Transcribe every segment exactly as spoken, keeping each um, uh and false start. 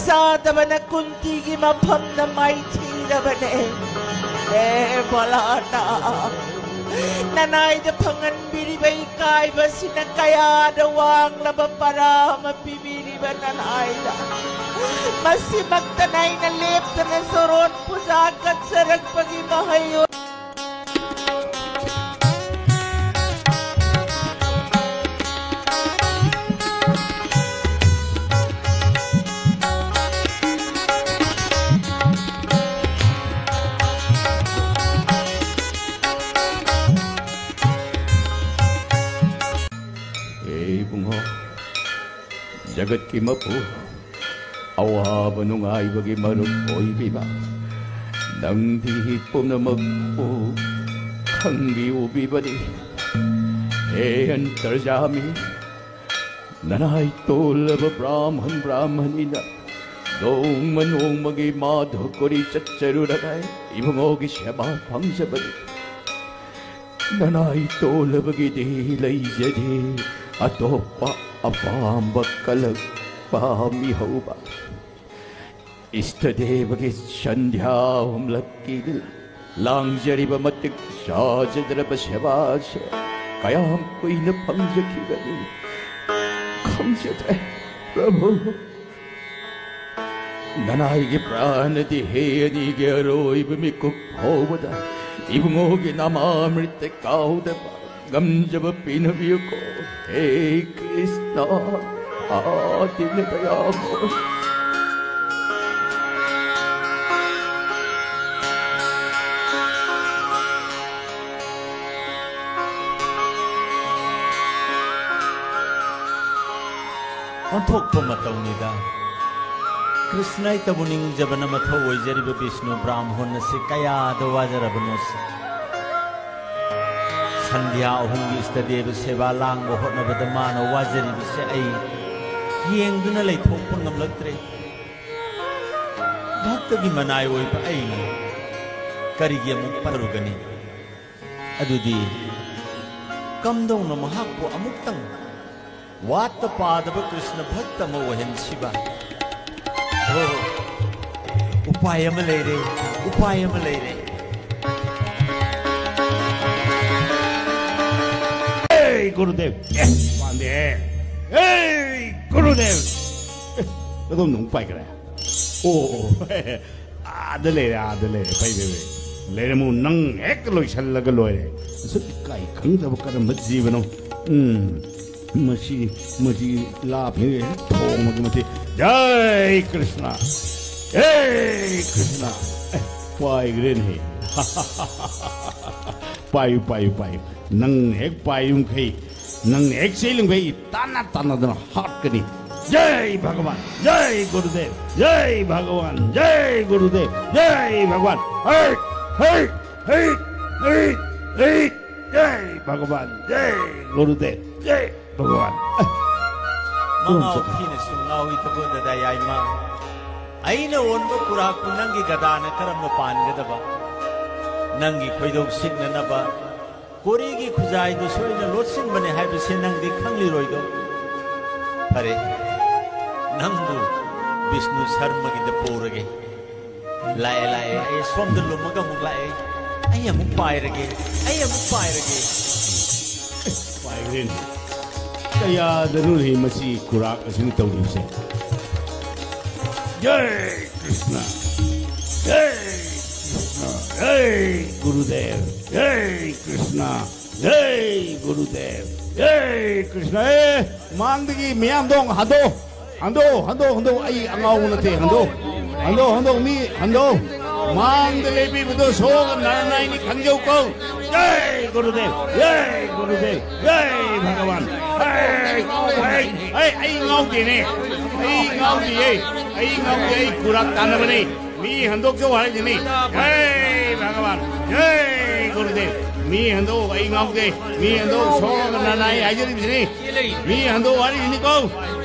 ꯆꯥꯗꯕꯅ ꯀꯨꯟꯇꯤꯒꯤ ꯃꯐꯝꯗ ꯃꯥꯏꯊꯤꯔꯕꯅꯦ꯫ ꯍꯦ ꯚꯣꯂꯥꯅꯥꯊ, ꯅꯅꯥꯏꯗ ꯐꯪꯍꯟꯕꯤꯔꯤꯕ ꯏꯀꯥꯏꯕꯁꯤꯅ ꯀꯌꯥꯗ ꯋꯥꯡꯂꯕ ꯄꯔꯥ ꯑꯃ ꯄꯤꯕꯤꯔꯤꯕ ꯅꯅꯥꯏꯗ꯫ ꯃꯁꯤꯃꯛꯇꯅ ꯑꯩꯅ ꯂꯦꯞꯇꯅ ꯁꯣꯔꯣꯟ ꯄꯨꯖꯥ ꯀꯠꯆꯔꯛꯄꯒꯤ ꯃꯍꯩ ꯑꯣꯏ꯫ ꯍꯦ ꯏꯕꯨꯡꯉꯣ, ꯖꯒꯠꯀꯤ ꯃꯄꯨ, ꯑꯋꯥꯕ ꯅꯨꯡꯉꯥꯏꯕꯒꯤ ꯃꯔꯨꯞ ꯑꯣꯏꯕꯤꯕ ꯅꯪꯗꯤ ꯄꯨꯝꯅꯃꯛꯄꯨ ꯈꯪꯕꯤꯎꯕꯤꯕꯅꯤ꯫ ꯍꯦ ꯑꯟꯇꯔꯖꯥꯃꯤ, ꯅꯅꯥꯏ ꯇꯣꯜꯂꯕ ꯕ꯭ꯔꯥꯍꯃꯟ ꯕ꯭ꯔꯥꯍꯃꯅꯤꯅ ꯅꯣꯡꯃ ꯅꯣꯡꯃꯒꯤ ꯃꯥꯙꯣꯀꯔꯤ ꯆꯠꯆꯔꯨꯔꯒ ꯏꯕꯨꯡꯉꯣꯒꯤ ꯁꯦꯕꯥ ꯐꯪꯖꯕꯅꯤ꯫ ꯅꯅꯥꯏ ꯇꯣꯜꯂꯕꯒꯤꯗꯤ ꯂꯩꯖꯗꯦ ꯑꯇꯣꯞꯄ ꯑꯄꯥꯝꯕ ꯀꯂꯛ ꯄꯥꯝꯃꯤꯍꯧꯕ꯫ ꯏꯁꯇꯗꯦꯕꯒꯤ ꯁꯟꯙ꯭ꯌꯥ ꯑꯍꯨꯝꯂꯛꯀꯤ ꯂꯥꯡꯖꯔꯤꯕ ꯃꯇꯤꯛ ꯆꯥꯖꯗ꯭ꯔꯕ ꯁꯦꯕꯥꯁꯦ ꯀꯌꯥꯝ ꯀꯨꯏꯅ ꯐꯪꯖꯈꯤꯒꯅꯤ ꯈꯪꯖꯗ꯭ꯔꯦ, ꯄ꯭ꯔꯚꯨ꯫ ꯅꯅꯥꯏꯒꯤ ꯄ꯭ꯔꯥꯅꯗꯤ ꯍꯦ ꯑꯅꯤꯒꯤ ꯑꯔꯣꯏꯕ ꯃꯤꯀꯨꯞ ꯐꯥꯎꯕꯗ ꯏꯕꯨꯡꯉꯣꯒꯤ ꯅꯥꯃꯥꯃ꯭ꯔꯤꯠꯇ ꯀꯥꯎꯗꯕ ꯉꯝꯖꯕ ꯄꯤꯅꯕꯤꯌꯨꯀꯣ꯫ ꯍꯦ ꯀ꯭ꯔꯤꯁꯅ, ꯑꯥ ꯗꯤꯟ ꯗꯌꯥꯃꯣꯏ꯫ ꯑꯣꯟꯊꯣꯛꯄ ꯃꯇꯧꯅꯤꯗ꯫ ꯀ꯭ꯔꯤꯁꯅ ꯏꯇꯕꯨ ꯅꯤꯡꯖꯕꯅ ꯃꯊꯧ ꯑꯣꯏꯖꯔꯤꯕ ꯕꯤꯁꯅꯨ ꯕ꯭ꯔꯥꯝꯍꯣꯟ ꯑꯁꯤ ꯀꯌꯥꯗ ꯋꯥꯖꯔꯕꯅꯣ ꯁꯤ꯫ ꯁꯟꯙ꯭ꯌꯥ ꯑꯍꯨꯝꯒꯤ ꯏꯁꯇꯗꯦꯕ ꯁꯦꯕꯥ ꯂꯥꯡꯕ ꯍꯣꯠꯅꯕꯗ ꯃꯥꯅ ꯋꯥꯖꯔꯤꯕꯁꯦ ꯑꯩ ꯌꯦꯡꯗꯨꯅ ꯂꯩꯊꯣꯛꯄ ꯉꯝꯂꯛꯇ꯭ꯔꯦ꯫ ꯚꯛꯇꯒꯤ ꯃꯅꯥꯏ ꯑꯣꯏꯕ ꯑꯩꯅ ꯀꯔꯤꯒꯤ ꯑꯃꯨꯛ ꯄꯜꯂꯨꯒꯅꯤ? ꯑꯗꯨꯗꯤ ꯀꯝꯗꯧꯅ ꯃꯍꯥꯛꯄꯨ ꯑꯃꯨꯛꯇꯪ ꯋꯥꯠꯇ ꯄꯥꯗꯕ ꯀ꯭ꯔꯤꯁꯅ ꯚꯛꯇ ꯑꯃ ꯑꯣꯏꯍꯟꯁꯤꯕ? ꯎꯄꯥꯏ ꯑꯃ ꯂꯩꯔꯦ, ꯎꯄꯥꯏ ꯑꯃ ꯂꯩꯔꯦ꯫ ꯑꯦ, ꯒꯨꯔꯨꯗꯦꯕ꯫ ꯑꯦ, ꯄꯥꯟꯗꯦ꯫ ꯑꯦ, ꯒꯨꯔꯨꯗꯦꯕ꯫ ꯑꯦ, ꯑꯗꯣꯝꯗ ꯑꯃꯨꯛ ꯄꯥꯏꯈ꯭ꯔꯦ꯫ ꯑꯣ, ꯑꯥꯗ ꯂꯩꯔꯦ, ꯑꯥꯗ ꯂꯩꯔꯦ꯫ ꯐꯩ, ꯐꯩ, ꯐꯩ꯫ ꯂꯩꯔꯝꯃꯨ, ꯅꯪ ꯍꯦꯛ ꯂꯣꯏꯁꯤꯜꯂꯒ ꯂꯣꯏꯔꯦ꯫ ꯑꯁꯨꯛ ꯏꯀꯥꯏ ꯈꯪꯗꯕ ꯀꯔꯝꯕ ꯖꯤꯕꯅꯣ? ꯎꯝ꯫ ꯃꯁꯤ, ꯃꯁꯤ ꯂꯥꯞꯅ ꯊꯣꯡꯕꯒꯤ ꯃꯇꯤꯛ꯫ ꯖꯥꯏ ꯀ꯭ꯔꯤꯁꯅ꯫ ꯍꯦ ꯀ꯭ꯔꯤꯁꯅ꯫ ꯑꯦ, ꯄꯥꯏꯈ꯭ꯔꯦꯅꯦ꯫ ꯄꯥꯏꯌꯨ, ꯄꯥꯏꯌꯨ, ꯄꯥꯏꯌꯨ꯫ ꯅꯪ ꯍꯦꯛ ꯄꯥꯏꯌꯨ ꯃꯈꯩ, ꯅꯪ ꯍꯦꯛ ꯆꯦꯜꯂꯤꯉꯩ ꯇꯥꯟꯅ ꯇꯥꯟꯅꯗꯅ ꯍꯥꯠꯀꯅꯤ꯫ ꯖꯥꯏ ꯚꯒꯋꯥꯟ, ꯖꯥꯏ ꯒꯨꯔꯨꯗꯦꯕ, ꯖꯥꯏ ꯚꯒꯋꯥꯟ, ꯖꯥꯏ ꯒꯨꯔꯨꯗꯦꯕ, ꯖꯥꯏ ꯚꯒꯋꯥꯟ꯫ ꯍꯩ, ꯍꯩ, ꯍꯩ, ꯍꯩ, ꯍꯩ꯫ ꯖꯥꯏ ꯚꯒꯋꯥꯟ, ꯖꯥꯏ ꯒꯨꯔꯨꯗꯦꯕ, ꯖꯥꯏ ꯚꯒꯋꯥꯟ꯫ ꯑꯦ, ꯃꯉꯥꯎ ꯊꯤꯅꯁꯨ ꯉꯥꯎꯏ ꯇꯀꯣ ꯗꯗꯥ ꯌꯥꯏꯃ꯫ ꯑꯩꯅ ꯑꯣꯟꯕ ꯀꯨꯔꯥꯛꯄꯨ ꯅꯪꯒꯤ ꯒꯗꯥꯅ ꯀꯔꯝꯅ ꯄꯥꯟꯒꯗꯕ? ꯅꯪꯒꯤ ꯈꯣꯏꯗꯧ ꯁꯤꯡꯅꯅꯕ ꯀꯣꯔꯤꯒꯤ ꯈꯨꯖꯥꯏꯗꯨꯁꯨ ꯑꯩꯅ ꯂꯣꯠꯁꯤꯟꯕꯅꯦ ꯍꯥꯏꯕꯁꯦ ꯅꯪꯗꯤ ꯈꯪꯂꯤꯔꯣꯏꯗꯣ꯫ ꯐꯔꯦ, ꯅꯪꯕꯨ ꯕꯤꯁꯅꯨ ꯁꯔꯃꯒꯤꯗ ꯄꯨꯔꯒꯦ꯫ ꯂꯥꯛꯑꯦ, ꯂꯥꯛꯑꯦ꯫ ꯑꯩ ꯁꯣꯝꯗ ꯂꯨꯝꯃꯒ ꯑꯃꯨꯛ ꯂꯥꯛꯑꯦ꯫ ꯑꯩ ꯑꯃꯨꯛ ꯄꯥꯏꯔꯒꯦ꯫ ꯑꯩ ꯑꯃꯨꯛ ꯄꯥꯏꯔꯒꯦ꯫ ꯄꯥꯏꯈ꯭ꯔꯦꯅꯦ꯫ ꯀꯌꯥꯗꯅꯣꯅꯦ ꯃꯁꯤ ꯀꯨꯔꯥꯛ ꯑꯁꯤꯅ ꯇꯧꯔꯤꯕꯁꯦ? ꯖꯥꯏ ꯀ꯭ꯔꯤꯁꯅ꯫ ꯖꯥꯏ ꯀ꯭ꯔꯤꯁꯅ꯫ ꯖꯥꯏ ꯒꯨꯔꯨꯗꯦꯕ꯫ ꯖꯥꯏ ꯀ꯭ꯔꯤꯁꯅ꯫ ꯖꯥꯏ ꯒꯨꯔꯨꯗꯦꯕ꯫ ꯖꯥꯏ ꯀ꯭ꯔꯤꯁꯅ꯫ ꯑꯦ, ꯃꯥꯡꯗꯒꯤ ꯃꯤꯌꯥꯝꯗꯣ ꯍꯟꯗꯣ꯫ ꯍꯟꯗꯣ, ꯍꯟꯗꯣ, ꯍꯟꯗꯣ, ꯑꯩ ꯑꯉꯥꯎꯕ ꯅꯠꯇꯦ, ꯍꯟꯗꯣ꯫ ꯍꯟꯗꯣ, ꯍꯟꯗꯣ, ꯃꯤ ꯍꯟꯗꯣ꯫ ꯃꯥꯡꯗ ꯂꯦꯞꯄꯤꯕꯗꯣ ꯁꯣꯒ ꯅꯥꯔꯥꯌꯅꯅꯤ ꯈꯪꯖꯧꯀꯣ꯫ ꯖꯥꯏ ꯒꯨꯔꯨꯗꯦꯕ, ꯖꯥꯏ ꯒꯨꯔꯨꯗꯦꯕ, ꯖꯥꯏ ꯚꯒꯋꯥꯟ꯫ ꯍꯩ, ꯍꯩ, ꯍꯩ, ꯑꯩ ꯉꯥꯎꯗꯦꯅꯦ꯫ ꯑꯩ ꯉꯥꯎꯗꯤꯌꯦ꯫ ꯑꯩ ꯉꯥꯎꯗꯦ, ꯑꯩ ꯀꯨꯔꯥꯛ ꯇꯥꯟꯅꯕꯅꯦ꯫ ꯃꯤ ꯍꯟꯗꯣꯛꯆꯧ ꯍꯥꯏꯔꯤꯁꯤꯅꯤ꯫ ꯖꯥꯏ ꯚꯒꯋꯥꯟ, ꯖꯥꯏ ꯒꯨꯔꯨꯗꯦꯕ꯫ ꯃꯤ ꯍꯟꯗꯣꯛ, ꯑꯩ ꯉꯥꯎꯗꯦ꯫ ꯃꯤ ꯍꯟꯗꯣꯛ, ꯁꯣꯒ ꯅꯥꯔꯥꯌꯅꯅꯤ ꯍꯥꯏꯖꯔꯤꯕꯁꯤꯅꯤ꯫ ꯃꯤ ꯍꯟꯗꯣꯛ ꯍꯥꯏꯔꯤꯁꯤꯅꯤꯀꯣ꯫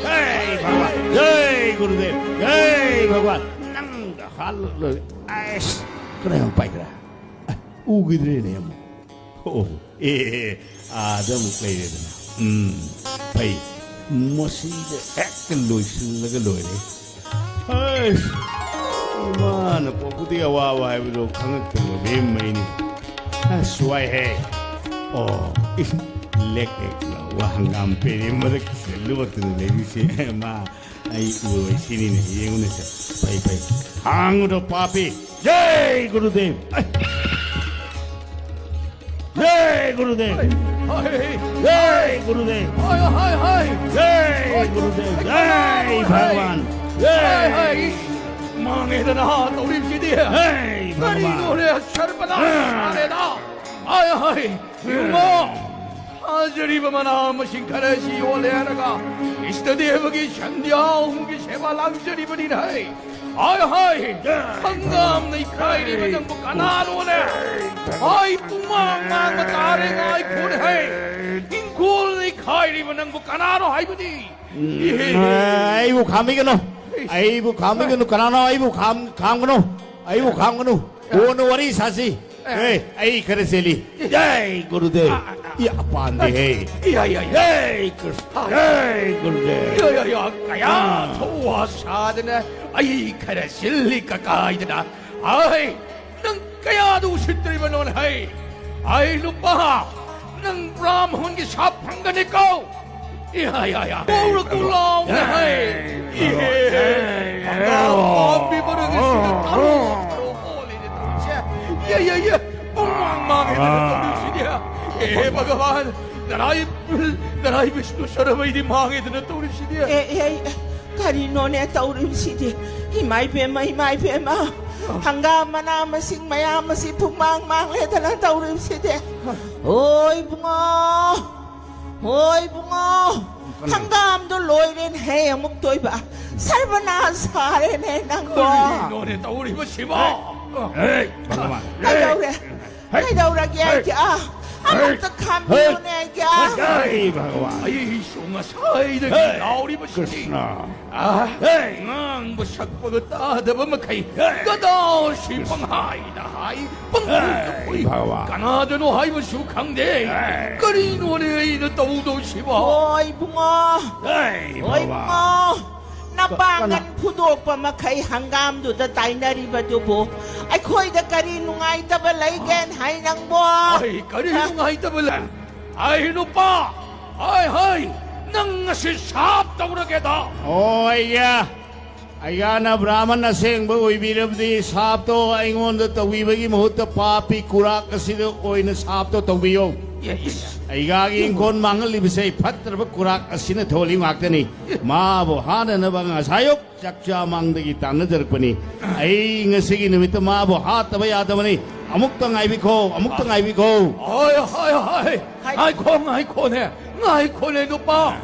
ꯖꯥꯏ ꯚꯒꯋꯥꯟ, ꯖꯥꯏ ꯒꯨꯔꯨꯗꯦꯕ, ꯖꯥꯏ ꯚꯒꯋꯥꯟ꯫ ꯅꯪꯗ ꯍꯥꯠꯂꯣꯏ꯫ ꯑꯩꯁ, ꯀꯅꯥ ꯌꯥꯝ ꯄꯥꯏꯈ꯭ꯔꯦ? ꯑ, ꯎꯈꯤꯗ꯭ꯔꯦꯅꯦ ꯑꯃꯨꯛ꯫ ꯑꯣ, ꯑꯦ, ꯑꯦ, ꯑꯦ, ꯑꯥꯗ ꯑꯃꯨꯛ ꯂꯩꯔꯦꯗꯅ꯫ ꯎꯝ, ꯐꯩ꯫ ꯃꯁꯤꯗ ꯍꯦꯛꯇ ꯂꯣꯏꯁꯤꯜꯂꯒ ꯂꯣꯏꯔꯦ꯫ ꯍꯦ, ꯑꯁ, ꯏꯃꯥꯅ ꯄꯣꯛꯄꯗꯒꯤ ꯑꯋꯥꯕ ꯍꯥꯏꯕꯗꯣ ꯈꯪꯉꯛꯇꯕ ꯕꯦꯝꯃꯩꯅꯤ꯫ ꯑꯁ, ꯋꯥꯏꯍꯦ꯫ ꯑꯣ, ꯏꯁ, ꯂꯦꯛ ꯂꯦꯛ ꯂꯥꯎꯕ ꯍꯪꯒꯥꯝ ꯄꯦꯔꯦ ꯃꯔꯛꯁꯤꯗ ꯂꯣꯠꯇꯨꯅ ꯂꯩꯔꯤꯁꯦ꯫ ꯃꯥ ꯑꯩ ꯎꯔꯣꯏ ꯁꯤꯅꯤꯅꯦ, ꯌꯦꯡꯉꯨꯅꯦꯁꯦ꯫ ꯐꯩ, ꯐꯩ꯫ ꯍꯥꯡꯉꯨꯗ ꯄꯥꯄꯤ꯫ ꯖꯩ ꯒꯨꯔꯨꯗꯦꯕ꯫ ꯑꯩ꯫ ꯖꯩ ꯒꯨꯔꯨꯗꯦꯕ꯫ ꯍꯣꯏ, ꯍꯣꯏ꯫ ꯖꯩ ꯒꯨꯔꯨꯗꯦꯕ꯫ ꯍꯣꯏ, ꯍꯣꯏ, ꯍꯣꯏ꯫ ꯖꯩ ꯍꯣꯏ, ꯒꯨꯔꯨꯗꯦꯕ꯫ ꯍꯣꯏ, ꯖꯩ ꯍꯣꯏ, ꯚꯒꯋꯥꯟ꯫ ꯍꯣꯏ, ꯖꯩ꯫ ꯍꯣꯏ꯫ ꯃꯥꯡꯉꯦꯗꯅ ꯇꯧꯔꯤꯕꯁꯤꯗꯤ꯫ ꯖꯩ ꯚꯒꯋꯥꯟ꯫ ꯀꯔꯤꯅꯣꯅꯦ, ꯁꯔꯕꯅꯥꯁ ꯁꯥꯔꯦꯗ꯫ ꯍꯣꯏ, ꯍꯣꯏ꯫ ꯏꯕꯨꯡꯉꯣ, ꯊꯥꯖꯔꯤꯕ ꯃꯅꯥ ꯃꯁꯤꯡ ꯈꯔꯁꯤ ꯌꯣꯜꯂꯦ ꯍꯥꯏꯔꯒ ꯏꯁꯇꯗꯦꯕꯒꯤ ꯁꯟꯙ꯭ꯌꯥ ꯑꯍꯨꯝꯒꯤ ꯁꯦꯕꯥ ꯂꯥꯡꯖꯔꯤꯕꯅꯤꯅꯦ꯫ ꯍꯥꯏ, ꯍꯥꯏ, ꯍꯪꯒꯥꯝ ꯅꯩꯈꯥꯏꯔꯤꯕ ꯅꯪꯕꯨ ꯀꯅꯥꯅꯣꯅꯦ? ꯍꯥꯏ, ꯄꯨꯡꯃꯥꯡ ꯃꯥꯡꯕ ꯇꯥꯔꯦ ꯉꯥꯏꯈꯣꯅꯦ꯫ ꯍꯥꯏ, ꯏꯪꯈꯣꯜ ꯅꯩꯈꯥꯏꯔꯤꯕ ꯅꯪꯕꯨ ꯀꯅꯥꯅꯣ ꯍꯥꯏꯕꯅꯤ? ꯏꯍꯦ꯫ ꯑꯩꯕꯨ ꯈꯥꯝꯕꯤꯒꯅꯨ꯫ ꯑꯩꯕꯨ ꯈꯥꯝꯕꯤꯒꯅꯨ꯫ ꯀꯅꯥꯅꯣ ꯑꯩꯕꯨ ꯈꯥꯝ-, ꯈꯥꯝꯒꯅꯨ? ꯑꯩꯕꯨ ꯈꯥꯝꯒꯅꯨ꯫ ꯀꯣꯟꯅ ꯋꯥꯔꯤ ꯁꯥꯁꯤ꯫ ꯑꯦ꯫ ꯑꯦ, ꯑꯩ ꯈꯔ ꯆꯦꯜꯂꯤ꯫ ꯖꯩ ꯒꯨꯔꯨꯗꯦꯕ꯫ ꯑ, ꯑ, ꯑ꯫ ꯏ, ꯑꯄꯥꯟꯗꯦꯍꯦ꯫ ꯏꯌꯥ, ꯏꯌꯥ, ꯏꯌꯥ꯫ ꯖꯩ ꯀ꯭ꯔꯤꯁꯅ꯫ ꯖꯩ ꯒꯨꯔꯨꯗꯦꯕ꯫ ꯏꯌꯥ, ꯏꯌꯥ, ꯏꯌꯥ, ꯀꯌꯥ ꯑꯥ꯫ ꯊꯧꯋꯥ ꯁꯥꯗꯅ ꯑꯩ ꯈꯔ ꯆꯤꯜꯂꯤ ꯀꯀꯥꯏꯗꯅ꯫ ꯑꯥꯏ, ꯅꯪ ꯀꯌꯥꯗꯨ ꯎꯁꯤꯠꯇ꯭ꯔꯤꯕꯅꯣꯅꯦ ꯍꯩ? ꯑꯩ ꯅꯨꯄꯥ, ꯅꯪ ꯕ꯭ꯔꯥꯝꯍꯣꯟꯒꯤ ꯁꯥꯞ ꯐꯪꯒꯅꯤꯀꯣ꯫ ꯏꯌꯥ, ꯏꯌꯥ, ꯏꯌꯥ꯫ ꯀꯧꯔꯛꯎ ꯂꯥꯎꯅꯦ ꯍꯩ꯫ ꯏꯍꯦ꯫ ꯍꯪꯒꯥꯝ ꯄꯥꯝꯕꯤ ꯃꯔꯛꯁꯤꯗ ꯇꯔꯨ ꯇꯔꯨ ꯑꯣꯜꯂꯤꯅꯦ ꯇꯧꯔꯤꯁꯦ꯫ ꯌꯦ, ꯌꯦ, ꯌꯦ꯫ ꯄꯨꯡꯃꯥꯡ ꯃꯥꯡꯉꯦꯗꯅ ꯇꯧꯔꯤꯁꯤꯗꯤ꯫ ꯑꯦ ꯚꯒꯋꯥꯟ, ꯅꯔꯥꯏ, ꯅꯔꯥꯏ ꯕꯤꯁꯅꯨ ꯁꯔꯃꯩꯗꯤ ꯃꯥꯡꯉꯦꯗꯅ ꯇꯧꯔꯤꯁꯤꯗꯤ꯫ ꯑꯦ, ꯑꯦ, ꯑꯦ, ꯀꯔꯤꯅꯣꯅꯦ ꯇꯧꯔꯤꯕꯁꯤꯗꯤ? ꯏꯃꯥ ꯏꯕꯦꯝꯃ, ꯏꯃꯥ ꯏꯕꯦꯝꯃ꯫ ꯍꯪꯒꯥꯝ ꯃꯅꯥ ꯃꯁꯤꯡ ꯃꯌꯥꯝ ꯑꯁꯤ ꯄꯨꯡꯃꯥꯡ ꯃꯥꯡꯂꯦꯗꯅ ꯇꯧꯔꯤꯕꯁꯤꯗꯤ꯫ ꯍꯣꯏ ꯏꯕꯨꯡꯉꯣ, ꯍꯣꯏ ꯏꯕꯨꯡꯉꯣ, ꯀꯔꯤ? ꯍꯪꯒꯥꯝꯗꯣ ꯂꯣꯏꯔꯦꯅꯦꯍꯦ ꯑꯃꯨꯛ ꯇꯣꯏꯕ꯫ ꯁꯔꯕꯅꯥꯁ ꯁꯥꯔꯦꯅꯦ ꯅꯪꯕꯣ꯫ ꯀꯔꯤꯅꯣꯅꯦ ꯇꯧꯔꯤꯕꯁꯤꯕꯣ? ꯍꯦ, ꯚꯒꯋꯥꯟ꯫ ꯀꯩꯗꯧꯔꯦ? ꯍꯦ꯫ ꯀꯩꯗꯧꯔꯒꯦ ꯍꯦ꯫ ꯑꯩꯒꯤ? ꯑꯥ, ꯍꯦ꯫ ꯑꯃꯨꯛꯇ ꯈꯥꯝꯕꯤꯌꯨꯅꯦ ꯑꯩꯒꯤ? ꯍꯦ, ꯚꯒꯋꯥꯟ꯫ ꯑꯩꯁꯨ ꯉꯁꯥꯏꯗꯒꯤ ꯍꯦ꯫ ꯂꯥꯎꯔꯤꯕꯁꯤꯅꯤ꯫ ꯀ꯭ꯔꯤꯁꯅ꯫ ꯑꯥ, ꯍꯦ꯫ ꯉꯥꯡꯕ ꯁꯛꯄꯒ ꯇꯥꯗꯕ ꯃꯈꯩ ꯍꯦ꯫ ꯒꯗꯥꯁꯤ ꯀ꯭ꯔꯤꯁꯅ꯫ ꯄꯪꯍꯥꯏꯗ ꯍꯥꯏ, ꯄꯪꯐꯨꯗ ꯍꯦ, ꯐꯨꯏ꯫ ꯚꯒꯋꯥꯟ꯫ ꯀꯅꯥꯗꯅꯣ ꯍꯥꯏꯕꯁꯨ ꯈꯪꯗꯦ꯫ ꯍꯦ꯫ ꯀꯔꯤꯅꯣꯅꯦ ꯑꯩꯅ ꯇꯧꯗꯧꯁꯤꯕꯣ? ꯍꯣꯏ, ꯏꯕꯨꯡꯉꯣ꯫ ꯍꯦ, ꯍꯣꯏ, ꯚꯒꯋꯥꯟ꯫ ꯏꯕꯨꯡꯉꯣ꯫ ꯃꯄꯥꯡꯒꯜ ꯐꯨꯗꯣꯛꯄ ꯃꯈꯩ ꯍꯪꯒꯥꯝꯗꯨꯗ ꯇꯥꯏꯅꯔꯤꯕꯗꯨꯕꯨ ꯑꯩꯈꯣꯏꯗ ꯀꯔꯤ ꯅꯨꯡꯉꯥꯏꯇꯕ ꯂꯩꯒꯦꯅ ꯍꯥꯏ ꯅꯪꯕꯣ? ꯑꯩ ꯀꯔꯤ ꯅꯨꯡꯉꯥꯏꯇꯕ ꯂꯩ? ꯑꯩ ꯅꯨꯄꯥ, ꯍꯥꯏ ꯍꯥꯏ, ꯅꯪ ꯉꯁꯤ ꯁꯥꯞ ꯇꯧꯔꯒꯦꯗ꯫ ꯑꯣ, ꯑꯩꯒ ꯑꯩꯒꯥꯅ ꯕ꯭ꯔꯥꯍꯃꯟ ꯑꯁꯦꯡꯕ ꯑꯣꯏꯕꯤꯔꯕꯗꯤ ꯁꯥꯞꯇꯣ ꯑꯩꯉꯣꯟꯗ ꯇꯧꯕꯤꯕꯒꯤ ꯃꯍꯨꯠꯇ ꯄꯥꯄꯤ ꯀꯨꯔꯥꯛ ꯑꯁꯤꯗ ꯑꯣꯏꯅ ꯁꯥꯞꯇꯣ ꯇꯧꯕꯤꯌꯣ꯫ ꯑꯩꯒꯥꯒꯤ ꯏꯪꯈꯣꯜ ꯃꯥꯡꯍꯜꯂꯤꯕꯁꯦ ꯐꯠꯇ꯭ꯔꯕ ꯀꯨꯔꯥꯛ ꯑꯁꯤꯅ ꯊꯣꯛꯍꯜꯂꯤ ꯉꯥꯛꯇꯅꯤ꯫ ꯃꯥꯕꯨ ꯍꯥꯠꯅꯅꯕ ꯉꯁꯥꯏꯌꯨꯛ ꯆꯥꯛꯆꯥ ꯃꯥꯡꯗꯒꯤ ꯇꯥꯟꯅꯖꯔꯛꯄꯅꯤ꯫ ꯑꯩ ꯉꯁꯤꯒꯤ ꯅꯨꯃꯤꯠꯇ ꯃꯥꯕꯨ ꯍꯥꯠꯇꯕ ꯌꯥꯗꯕꯅꯤ꯫ ꯑꯃꯨꯛꯇ ꯉꯥꯏꯕꯤꯈꯣ, ꯑꯃꯨꯛꯇ ꯉꯥꯏꯕꯤꯈꯣ꯫ ꯍꯣꯏ, ꯍꯣꯏ, ꯍꯣꯏ꯫ ꯉꯥꯏꯈꯣ, ꯉꯥꯏꯈꯣꯅꯦ꯫ ꯉꯥꯏꯈꯣꯅꯦ, ꯅꯨꯄꯥ꯫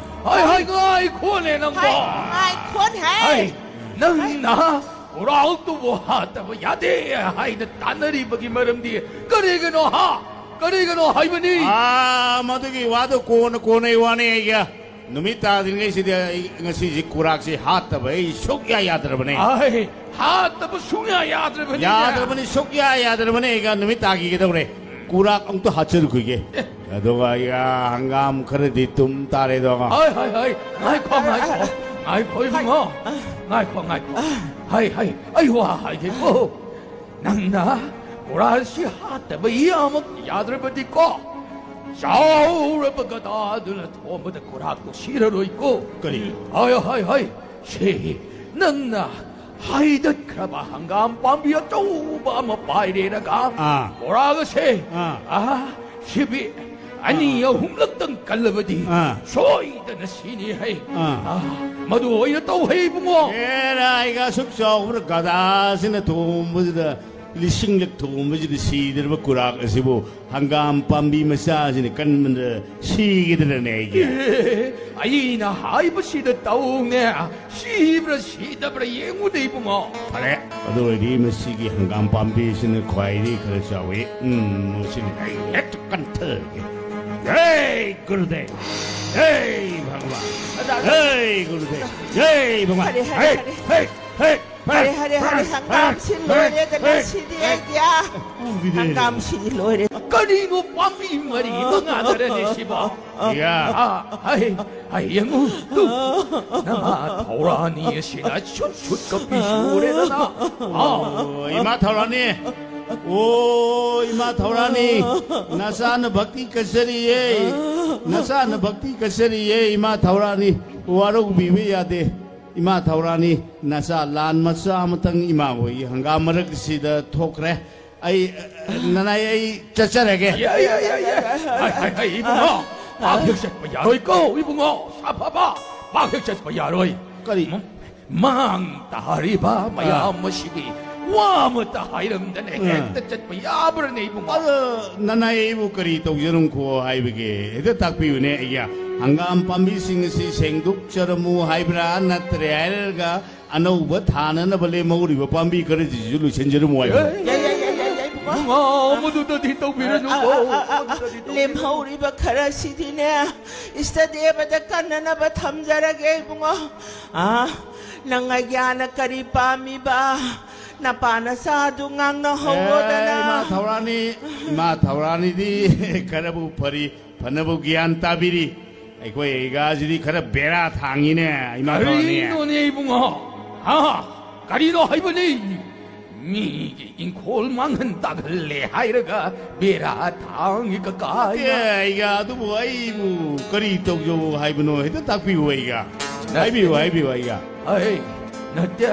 ꯍꯥꯏ, ꯍꯥꯏ, ꯉꯥꯏꯈꯣꯅꯦ, ꯅꯪꯕꯣ꯫ ꯍꯥꯏ, ꯉꯥꯏꯈꯣꯅꯦ꯫ ꯍꯥꯏ, ꯅꯪꯅ ꯀꯨꯔꯥꯛꯇꯨꯕꯨ ꯍꯥꯠꯇꯕ ꯌꯥꯗꯦ ꯍꯥꯏꯅ ꯇꯥꯟꯅꯔꯤꯕꯒꯤ ꯃꯔꯝꯗꯤ ꯀꯔꯤꯒꯤꯅꯣ, ꯍꯥ? ꯀꯔꯤꯒꯤꯅꯣ ꯍꯥꯏꯕꯅꯤ? ꯑꯥ, ꯃꯗꯨꯒꯤ ꯋꯥꯗꯣ ꯀꯣꯟꯅ, ꯀꯣꯟꯅꯩ ꯋꯥꯅꯤ ꯑꯩꯒꯤ꯫ ꯅꯨꯃꯤꯠ ꯇꯥꯗ꯭ꯔꯤꯉꯩꯁꯤꯗ ꯑꯩ ꯉꯁꯤꯁꯤ ꯀꯨꯔꯥꯛꯁꯤ ꯍꯥꯠꯇꯕ ꯑꯩ ꯁꯨꯛꯌꯥ ꯌꯥꯗ꯭ꯔꯕꯅꯦ꯫ ꯑꯥꯏ, ꯍꯥꯠꯇꯕ ꯁꯨꯡꯌꯥ ꯌꯥꯗ꯭ꯔꯕꯅꯤ꯫ ꯌꯥꯗ꯭ꯔꯕꯅꯤ, ꯁꯨꯛꯌꯥ ꯌꯥꯗ꯭ꯔꯕꯅꯤ꯫ ꯑꯩꯒ ꯅꯨꯃꯤꯠ ꯇꯥꯈꯤꯒꯗꯧꯔꯦ꯫ ꯀꯨꯔꯥꯛ ꯑꯃꯨꯛꯇ ꯍꯥꯠꯆꯔꯨꯈꯤꯒꯦ꯫ ꯑꯦ꯫ ꯑꯗꯨꯒ ꯑꯩꯒ ꯍꯪꯒꯥꯝ ꯈꯔꯗꯤ ꯇꯨꯝ ꯇꯥꯔꯦꯗꯣ꯫ ꯍꯣꯏ, ꯍꯣꯏ, ꯍꯣꯏ꯫ ꯉꯥꯏꯈꯣ, ꯉꯥꯏꯈꯣ꯫ ꯉꯥꯏꯈꯣ, ꯏꯕꯨꯡꯉꯣ꯫ ꯉꯥꯏꯈꯣ, ꯉꯥꯏꯈꯣ꯫ ꯍꯥꯏ, ꯍꯥꯏ꯫ ꯑꯩ ꯋꯥ ꯍꯥꯏꯒꯦꯀꯣ꯫ ꯅꯪꯅ ꯀꯨꯔꯥꯛꯁꯤ ꯍꯥꯠꯇꯕ ꯌꯥꯃꯛ ꯌꯥꯗ꯭ꯔꯕꯗꯤꯀꯣ, ꯆꯥꯎꯔꯕ ꯒꯗꯥꯗꯨꯅ ꯊꯣꯝꯕꯗ ꯀꯨꯔꯥꯛꯇꯣ ꯁꯤꯔꯔꯣꯏꯀꯣ꯫ ꯀꯔꯤ? ꯍꯣꯏ, ꯍꯣꯏ, ꯍꯣꯏ꯫ ꯁꯤ ꯅꯪꯅ ꯍꯥꯏꯗꯠꯈ꯭ꯔꯕ ꯍꯪꯒꯥꯝ ꯄꯥꯝꯕꯤ ꯑꯆꯧꯕ ꯑꯃ ꯄꯥꯏꯔꯦꯔꯒ, ꯑꯥ꯫ ꯀꯨꯔꯥꯛ ꯑꯁꯦ, ꯑꯥ꯫ ꯑꯥ, ꯁꯤꯕꯤ ꯑꯅꯤ ꯑꯥ꯫ ꯑꯍꯨꯝꯂꯛꯇꯪ ꯀꯜꯂꯕꯗꯤ ꯑꯥ꯫ ꯁꯣꯏꯗꯅ ꯁꯤꯅꯤ ꯍꯩ꯫ ꯑꯥ꯫ ꯑꯥ, ꯃꯗꯨ ꯑꯣꯏꯅ ꯇꯧ ꯍꯩ, ꯏꯕꯨꯡꯉꯣ꯫ ꯑꯦꯔꯥ, ꯑꯩꯒ ꯑꯁꯨꯛ ꯆꯥꯎꯕ ꯒꯗꯥꯁꯤꯅ ꯊꯣꯝꯕꯁꯤꯗ ꯂꯤꯁꯤꯡꯂꯛ ꯊꯣꯝꯕꯁꯤꯗ ꯁꯤꯗ꯭ꯔꯕ ꯀꯨꯔꯥꯛ ꯑꯁꯤꯕꯨ ꯍꯪꯒꯥꯝ ꯄꯥꯝꯕꯤ ꯃꯆꯥꯁꯤꯅ ꯀꯟꯕꯗ ꯁꯤꯒꯗ꯭ꯔꯅꯦ ꯑꯩꯒꯤ? ꯑꯦ, ꯑꯩꯅ ꯍꯥꯏꯕꯁꯤꯗ ꯇꯧꯅꯦ꯫ ꯁꯤꯕ꯭ꯔꯥ ꯁꯤꯗꯕ꯭ꯔꯥ ꯌꯦꯡꯉꯨꯅꯦ, ꯏꯕꯨꯡꯉꯣ꯫ ꯐꯔꯦ, ꯑꯗꯨ ꯑꯣꯏꯔꯗꯤ ꯃꯁꯤꯒꯤ ꯍꯪꯒꯥꯝ ꯄꯥꯝꯕꯤꯁꯤꯅ ꯈ꯭ꯋꯥꯏꯗꯒꯤ ꯈꯔ ꯆꯥꯎꯏ꯫ ꯎꯝ, ꯃꯁꯤꯅ ꯑꯩ ꯍꯦꯛꯇ ꯀꯟꯊꯔꯒꯦ꯫ ꯖꯩ ꯒꯨꯔꯨꯗꯦꯕ! ꯖꯩ ꯚꯒꯋꯥꯟ! ꯑꯣꯖꯥ, ꯑꯣꯖꯥ꯫ ꯖꯩ ꯒꯨꯔꯨꯗꯦꯕ! ꯖꯩ ꯚꯒꯋꯥꯟ! ꯐꯔꯦ, ꯐꯔꯦ, ꯍꯦ, ꯐꯔꯦ꯫ ꯍꯦ, ꯍꯦ! ꯍꯔꯦ, ꯍꯔꯦ, ꯍꯔꯦ, ꯍꯪꯒꯥꯝꯁꯤ ꯂꯣꯏꯔꯦꯗꯅ, ꯁꯤꯗꯤ ꯑꯩꯗꯤ, ꯑꯥ, ꯎꯕꯤꯗꯦ꯫ ꯍꯪꯒꯥꯝꯁꯤ ꯂꯣꯏꯔꯦ꯫ ꯀꯔꯤꯅꯣ ꯄꯥꯝꯕꯤ ꯃꯔꯤ ꯃꯉꯥꯗꯔꯅꯦ ꯁꯤꯕꯣ? ꯏꯌꯥ꯫ ꯑꯥ, ꯑꯩ, ꯑꯩ ꯌꯦꯡꯉꯨ꯫ ꯇꯨ, ꯅꯃꯥ ꯊꯧꯔꯥꯅꯤ ꯑꯁꯤꯅ ꯁꯨꯠ ꯁꯨꯠ ꯀꯞꯄꯤ ꯁꯨꯔꯦꯗꯅ꯫ ꯑꯥ꯫ ꯑꯣ, ꯏꯃꯥ ꯊꯧꯔꯥꯅꯤ꯫ ꯑꯣ, ꯏꯃꯥ ꯊꯧꯔꯥꯅꯤ꯫ ꯅꯆꯥꯅ ꯚꯛꯇꯤ ꯀꯠꯆꯔꯤꯌꯦ꯫ ꯅꯆꯥꯅ ꯚꯛꯇꯤ ꯀꯠꯆꯔꯤꯌꯦ, ꯏꯃꯥ ꯊꯧꯔꯥꯅꯤ꯫ ꯋꯥꯔꯧꯕꯤꯕ ꯌꯥꯗꯦ꯫ ꯏꯃꯥ ꯊꯧꯔꯥꯅꯤ, ꯅꯆꯥ ꯂꯥꯟ ꯃꯆꯥ ꯑꯃꯇꯪ ꯏꯃꯥ ꯍꯣꯏꯒꯤ ꯍꯪꯒꯥꯝ ꯃꯔꯛꯁꯤꯗ ꯊꯣꯛꯈ꯭ꯔꯦ꯫ ꯑꯩ, ꯅꯅꯥꯏ, ꯑꯩ ꯆꯠꯆꯔꯒꯦ꯫ ꯑꯩ, ꯑꯩ, ꯑꯩ, ꯑꯩ, ꯑꯩ, ꯑꯩ, ꯏꯕꯨꯡꯉꯣ, ꯄꯥꯛ ꯍꯦꯛ ꯆꯠꯄ ꯌꯥꯔꯣꯏꯀꯣ, ꯏꯕꯨꯡꯉꯣ, ꯁꯥꯐꯕ, ꯄꯥꯛ ꯍꯦꯛ ꯆꯠꯄ ꯌꯥꯔꯣꯏ꯫ ꯀꯔꯤ? ꯃ-, ꯃꯥꯡ ꯇꯥꯔꯤꯕ ꯃꯌꯥꯝ ꯑꯥ꯫ ꯑꯁꯤꯒꯤ ꯋꯥ ꯑꯃꯇ ꯍꯥꯏꯔꯝꯗꯅ ꯑꯥ꯫ ꯍꯦꯛꯇ ꯆꯠꯄ ꯌꯥꯕ꯭ꯔꯅꯦ, ꯏꯕꯨꯡꯉꯣ? ꯑꯗꯣ ꯅꯅꯥꯏ ꯑꯩꯕꯨ ꯀꯔꯤ ꯇꯧꯖꯔꯝꯈꯣ ꯍꯥꯏꯕꯒꯦ? ꯍꯦꯛꯇ ꯇꯥꯛꯄꯤꯌꯨꯅꯦ, ꯑꯩꯒꯤ ꯍꯪꯒꯥꯝ ꯄꯥꯝꯕꯤꯁꯤꯡ ꯑꯁꯤ ꯁꯦꯡꯗꯣꯛꯆꯔꯝꯃꯨ ꯍꯥꯏꯕ꯭ꯔꯥ, ꯅꯠꯇ꯭ꯔꯦ ꯍꯥꯏꯔꯒ ꯑꯅꯧꯕ ꯊꯥꯅꯅꯕ ꯂꯦꯝꯍꯧꯔꯤꯕ ꯄꯥꯝꯕꯤ ꯈꯔꯁꯤꯁꯨ ꯂꯣꯏꯁꯤꯟꯖꯔꯝꯃꯨ ꯍꯥꯏꯕ꯫ ꯌꯥꯏ, ꯌꯥꯏ, ꯌꯥꯏ, ꯌꯥꯏ, ꯌꯥꯏ, ꯏꯕꯨꯡꯉꯣ꯫ ꯏꯕꯨꯡꯉꯣ, ꯃꯗꯨꯗꯗꯤ ꯇꯧꯕꯤꯔꯅꯨꯀꯣ꯫ ꯑ, ꯑ, ꯑ, ꯑ, ꯑ, ꯃꯗꯨꯗꯗꯤ ꯇꯧꯕꯤꯔꯅꯨ꯫ ꯂꯦꯝꯍꯧꯔꯤꯕ ꯈꯔꯁꯤꯗꯤꯅꯦ, ꯏꯁꯇꯗꯤ ꯑꯃꯗ ꯀꯟꯅꯅꯕ ꯊꯝꯖꯔꯒꯦ, ꯏꯕꯨꯡꯉꯣ꯫ ꯑ, ꯅꯪ ꯑꯩꯒꯤ ꯑꯥꯅ ꯀꯔꯤ ꯄꯥꯝꯃꯤꯕ? ꯅꯄꯥ ꯅꯆꯥꯗꯨ ꯉꯥꯡꯅꯍꯧꯔꯣꯗꯅ꯫ ꯑꯦ, ꯏꯃꯥ ꯊꯧꯔꯥꯅꯤ, ꯏꯃꯥ ꯊꯧꯔꯥꯅꯤꯗꯤ ꯈꯔꯕꯨ ꯐꯔꯤ, ꯐꯅꯕꯨ ꯒ꯭ꯌꯥꯟ ꯇꯥꯕꯤꯔꯤ꯫ ꯑꯩꯈꯣꯏ ꯑꯩꯒꯥꯁꯤꯗꯤ ꯈꯔ ꯕꯦꯔꯥ ꯊꯥꯡꯉꯤꯅꯦ, ꯏꯃꯥ ꯊꯧꯔꯥꯅꯤ꯫ ꯀꯔꯤꯅꯣꯅꯦ, ꯏꯕꯨꯡꯉꯣ? ꯍꯥ? ꯀꯔꯤꯅꯣ ꯍꯥꯏꯕꯅꯤ? ꯃꯤꯒꯤ ꯏꯪꯈꯣꯜ ꯃꯥꯡꯍꯟ ꯇꯥꯛꯍꯜꯂꯦ ꯍꯥꯏꯔꯒ ꯕꯦꯔꯥ ꯊꯥꯡꯉꯤ ꯀꯀꯥ꯫ ꯅꯠꯇꯦ, ꯑꯩꯒ ꯑꯗꯨꯕꯨ ꯑꯩꯕꯨ ꯀꯔꯤ ꯇꯧꯖꯧ ꯍꯥꯏꯕꯅꯣ? ꯍꯦꯛꯇ ꯇꯥꯛꯄꯤꯌꯨ ꯑꯩꯒ꯫ ꯅꯠꯇꯦ꯫ ꯍꯥꯏꯕꯤꯌꯨ, ꯍꯥꯏꯕꯤꯌꯨ ꯑꯩꯒ꯫ ꯑꯩ ꯅꯠꯇꯦ꯫